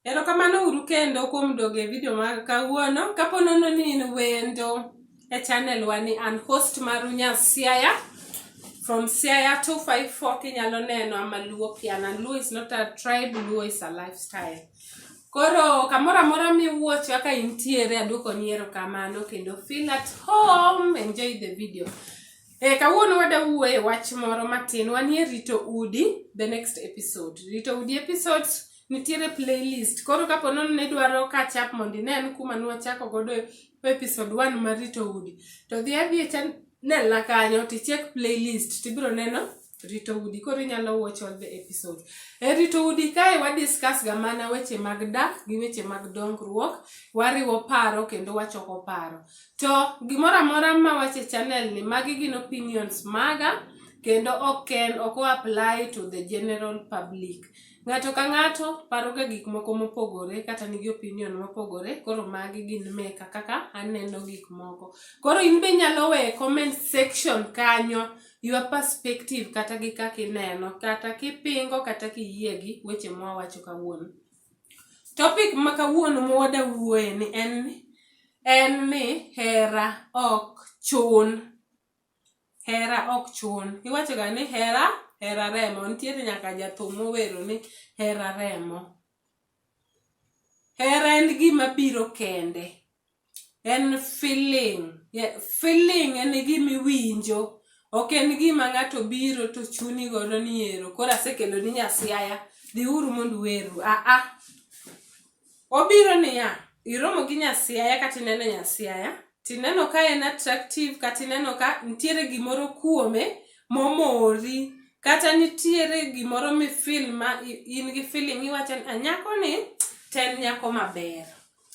Erokamano uru kendo kuom duogo e video mar kawuono. Kapo nono ni in wendo e channel wa ni an host maru nya Siaya from Siaya 254 kinyalo neno ama Luo Piana. Luo is not a tribe, Luo is a lifestyle. Koro kamoro amora miwuocho ka intiere aduokoni erokamano kendo feel at home, enjoy the video. E, kawuono wada wuoye wach moro matin. Wanie rito udi, the next episode. Rito udi episodes nitiere playlist. Koro kapo nono ni idwaro catch up mondo inen kuma nwachako godo episode 1 mar rito udi, to dhi adhi e channel na kanyo to ichek playlist tibiro neno rito udi. Koro inyalo watch all the episodes. E rito udi kae wa discuss ga mana weche mag dak gi weche mag dongruok. Wariwo paro kendo wachoko paro. To gimoro amora mawacho e channel ni magi gin opinions maga kendo ok en ok o apply to the general public. Ng'ato ka ng'ato paroga gik moko mopogore kata nigi opinion mopogore koro magi gin meka kaka aneno gik moko. Koro in be inyalo weyo e comment section kanyo your perspective kata gi kaka ineno kata kipingo kata kiyie gi weche mwawacho kawuono. Topic ma kawuono ma wuoye ni en ni hera ok chun. Hera ok chun. Iwacho ga ni hera hera remo. Nitiere nyaka jathum mowero ni hera remo. Hera en gima biro kende. En feeling. Feeling en gima iwinjo. Ok en gima ng'ato biro to chuni godo ni ero koro asekeloni nya Siaya, dhiuru mondo uwerru. Aa. Obiro niya, iromo gi nya Siaya kata ineno nya Siaya, tineno ka en attractive kata ineno ka nitiere gimoro kuome momori kata nitiere gimoro mi feel ma in gi feeling iwacho ni nyako ni to en nyako maber.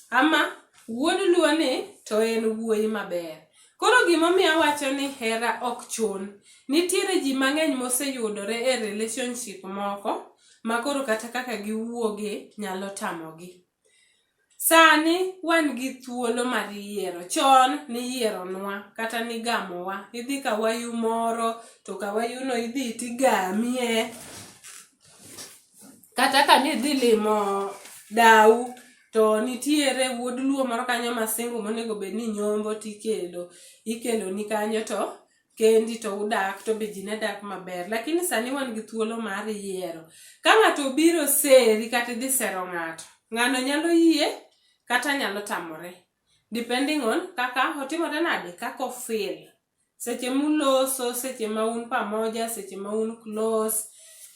Ama wuod luo ni to en wuoyi maber. Koro gimomiyo awacho ni hera ok chun, nitiere ji mang'eny moseyudore e relationship moko ma koro kata kaka giwuoge nyalo tamogi. Sani wan gi thuolo mar yiero. Chon niyieronwa kata nigamowa. Idhi kawayu moro to kawayu no idhi tigamie. Kata ka nidhi limo dau to nitiere wuod luo moro kanyo ma single monego bed ni nyombo tikelo ikeloni kanyo to kendi to udak to be ji ne dak maber. Lakini sani wan gi thuolo mar yiero. Ka ng'ato obiro seri kata idhi sero ng'ato, ng'ano nyalo yie kata nyalo tamore. Depending on kaka otimore nade, kaka o feel. Seche muloso, seche ma un pamoja, seche ma un close,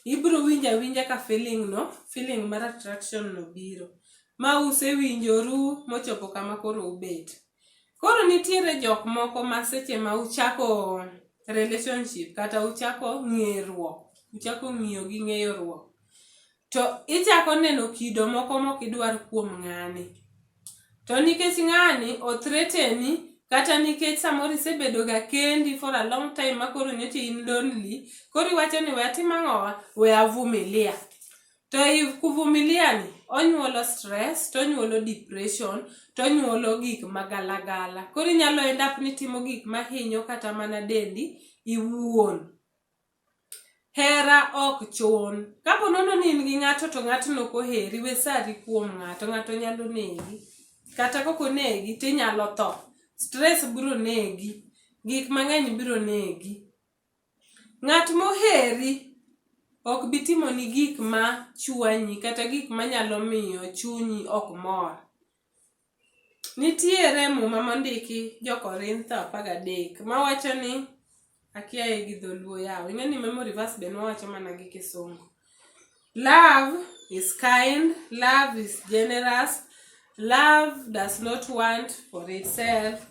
ibiro winjo awinja ka feeling no, feeling mar attraction no biro. Ma usewinjoru mochopo kama koro ubet. Koro nitiere jok moko ma seche ma uchako relationship kata uchako ng'eruok, uchako ng'iyo gi ng'eyoruok, to ichako neno kido moko mokidwar kuom ng'ani. To nikech ng'ani o threaten kata nikech samoro isebedo ga kendi for a long time ma koro nyocha in lonely, koro iwacho ni we atim ang'owa, we avumilia. To ei kuvumilia ni, onyuolo stress, tonyuolo depression, tonyuolo gik magalagala. Koro inyalo end up ni itimo gik mahinyo kata mana dendi iwuon. Hera ok chun. Kapo nono ni in gi ng'ato to ng'atno ok oheri, we sari kuom ng'ato, ng'ato nyalo negi. Kata kok onegi tinyalo tho. Stress biro negi, gik mang'eny biro negi. Ng'at moheri ok bi timoni gik ma chwanyi kata gik manyalo miyo chunyi ok mor. Nitiere muma mondiki jo Korintho 13 mawacho ni akiaye gi dholuo yawa ing'e ni memory verse be nwawacho mana gi kisungu. Love is kind, love is generous, love does not want for itself,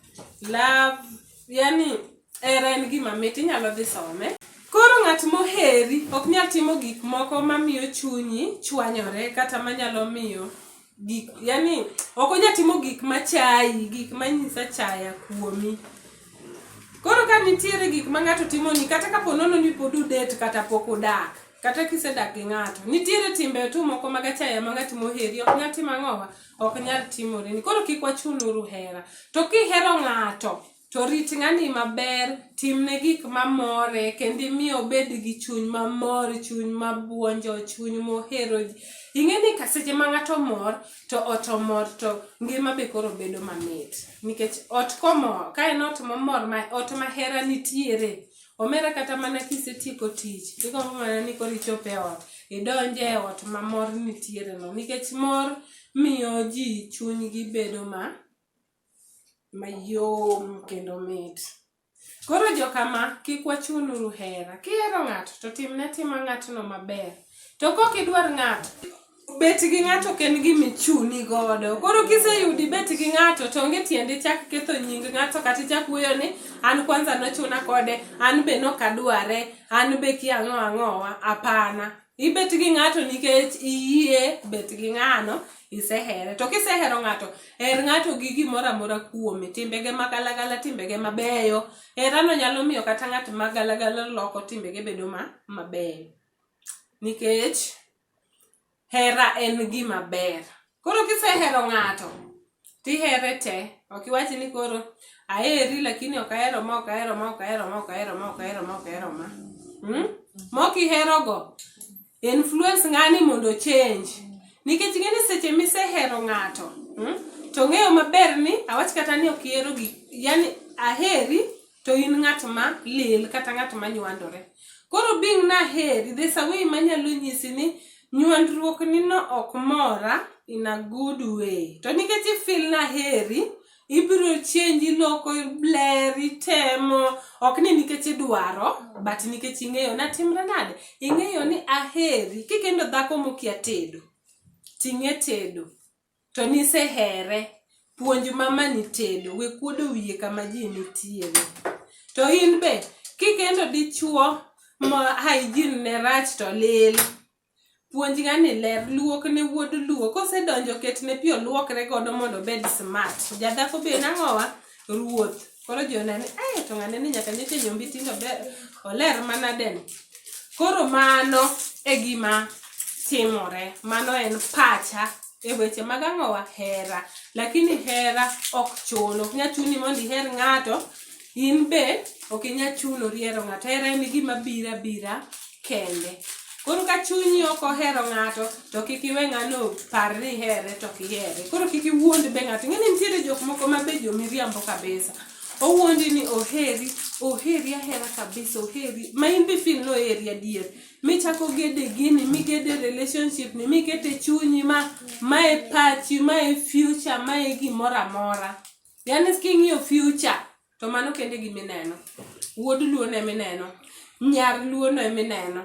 love yani hera en gima mit inyalo dhi some. Koro ng'at moheri ok nyal timo gik moko mamiyo chunyi chwanyore kata manyalo miyo gik yani ok onyal timo gik machayi, gik manyiso achaya kuomi. Koro ka nitiere gik ma ng'ato timoni kata kapo nono ni pod udet kata pok udak, kata kisedak gi ng'ato, nitiere timbe tu moko mag achaya ma ng'at moheri ok nyal timo ang'owa, ok nyal timoreni. Koro kik wachun uru hera. To kihero ng'ato, To rit ng'ani maber, timne gik mamore kendo imi obed gi chuny mamor, chuny mabuonjo, chuny mohero ji. Ing'e ni ka seche ma ng'ato mor to ot omor to ngima be koro bedo mamit. Nikech ot komor, ka en ot momor ma ot ma hera nitiere, omera kata mana kisetieko tich, igombo mana ni koro ichop e ot, idonj e ot ma mor nitiere no. Nikech mor miyo ji chunygi bedo ma mayom kendo mit. Koro jokama kik wachunuru hera. Kihero ng'ato to timne atima ng'atno maber. To kok idwar ng'ato, bet gi ng'ato ok en gima ichuni godo. Koro kiseyudo ibet gi ng'ato to onge tiende ichak ketho nying ng'ato kata ichak wuoyo ni an kwanza nochuna kode, an be nok adware, an be kia ang'o ang'owa. Hapana. Ibet gi ng'ato nikech iyie bet gi ng'ano, isehere. To kisehero ng'ato, her ng'ato gi gimoro amora kuome, timbege magalagala, timbege mabeyo. Herano nyalo miyo kata ng'at magalagala loko timbege bedo ma mabeyo. Nikech hera en gima ber. Koro kisehero ng'ato, tihere te. Ok iwach ni koro aheri lakini ok ahero ma, ok ahero ma, ok ahero ma, ok ahero ma, ok ahero ma, ok ahero ma. Hmm? Mok iherogo, influence ng'ani mondo o change. Nikech ing'e ni seche misehero ng'ato, To ng'eyo maber ni awach kata ni ok ihero gik, yani aheri to in ng'at ma lil kata ng'at ma nywandore. Koro being naheri, there's a way manyalo nyisi ni nywandruok ni no ok mora in a good way. To nikech i feel naheri, ibiro change iloko ler itemo ok ni nikech idwaro but nikech ing'eyo natimre nade ing'eyo ni aheri kikendo dhako mokia tedo ting'e tedo to nisehere puonj mamani tedo we kuodo wiye kama ji nitiere to in be kikendo dichuo ma hygiene ne rach to lil Puonj ng'ani ler, luok ne wuod luo. Kosedonjo ketne pi oluokre godo mondo obed smart. Jadhako be en ang'owa? Ruoth. Koro ji onene, eh to ng'ane ni nyaka nyocha nyombi tinde ober, oler manade ni. Koro mano e gima timore. Mano en pacha e weche mag ang'owa? Hera. Lakini hera ok chun. Ok nyal chuni mondo iher ng'ato In be ok inyal chunori hero ng'ato. Hera en gima biro abira kende. Koro ka chunyi ok ohero ng'ato, to kik iwe ng'ano par ni ihere to ok ihere. Koro kik iwuond be ng'ato. Ing'e ni nitiere jok moko ma be jomiriambo kabisa. Owuondi ni oheri, oheri ahera kabisa, oheri. Ma in be feel ni oheri adier. Michako gede gini, migede relationship ni, mikete chunyi ma mae pachi, mae future, mae gimoro amora. Yani king'iyo future to mano kende gima ineno. Wuod luo no ema ineno. Nyar luo no ema ineno.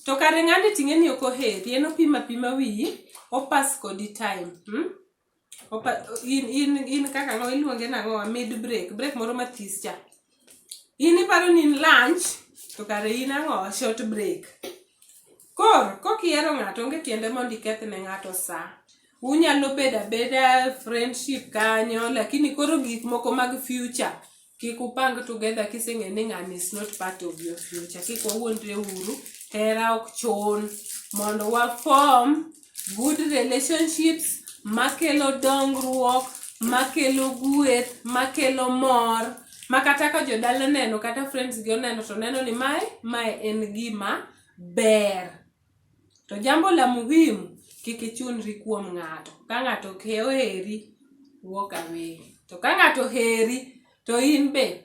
To kare ng'ani ting'e ni ok oheri, en opimo apima wiyi, o pass kodi time. Hmm? Opa, in, in, in kaka ang'o iluonge nang'o mid break, break moro mathis cha. In iparo ni in lunch, to kare in ang'o short break. Koro, kok ihero ng'ato onge tiende mondo iketh ne ng'ato saa. Unyalo bedo abeda friendship kanyo lakini koro gik moko mag future kik upang together kiseng'eyo ni ng'ani is not part of your future. Kik wawuondre uru, hera ok chun mondo wa form good relationships makelo dongruok, makelo gweth, makelo mor ma kata ka jodala oneno kata friends gi oneno to neno ni mae mae en gima ber. To jambo la muhimu kik ichunri kuom ng'ato. Ka ng'ato ok oheri, walk away. To ka ng'ato oheri to in be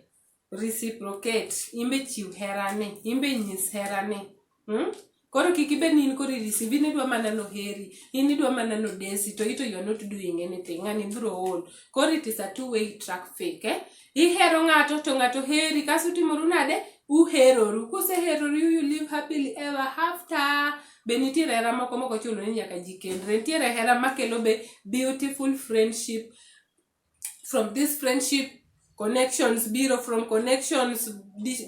reciprocate, in be chiw herani, in be nyis herani. Hmm? Koro kik ibed ni in koro i receive, in idwa mana noheri, in idwa mana nodesi, to ito you are not doing anything, ng'ani biro ol. Koro it is a two way traffic, eh? Ihero ng'ato to ng'ato heri, kasto utimoru nade? Uheroru. Kuseheroru you live happily ever after. Be nitiere hera moko mok ochuno ni nyaka ji kendre. Nitiere hera makelo be beautiful friendship from this friendship connections biro from connections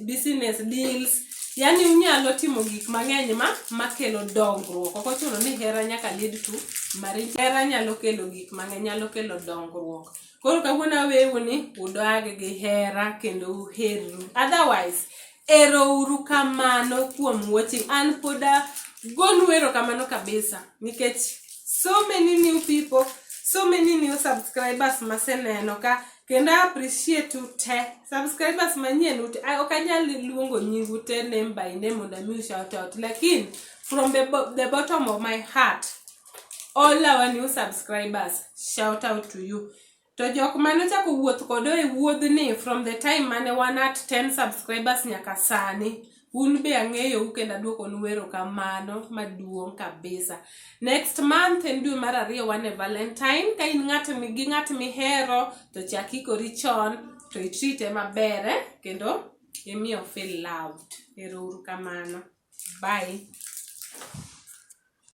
business deals yani unyalo timo gik mang'eny ma makelo dongruok ok ochuno ni hera nyaka lead to marriage hera nyalo kelo gik mang'eny nyalo kelo dongruok koro kawuono aweu ni udag gi hera kendo uherru otherwise ero uru kamano kuom watching an pod agonu erokamano kabisa nikech so many new people so many new subscribers maseneno ka. Kendo I appreciate u te. Subscribers manyien ute, ok anyal luongo nyingu te name by name mondo amiu shout out. Lakini from the bottom of my heart, all our new subscribers, shout out to you. To jok mane ochako wuoth kodo e wuodhni from the time mane wan at 10 subscribers nyaka sani, un be ang'eyou kendo aduokonu erokamano maduong' kabisa. Next month en dwe mar ariyo wan e Valentine. Ka in ng'at gi ng'at mihero to chak ikori chon to itreate maber eh? Kendo imiyo feel loved. Ero uru kamano. Bye.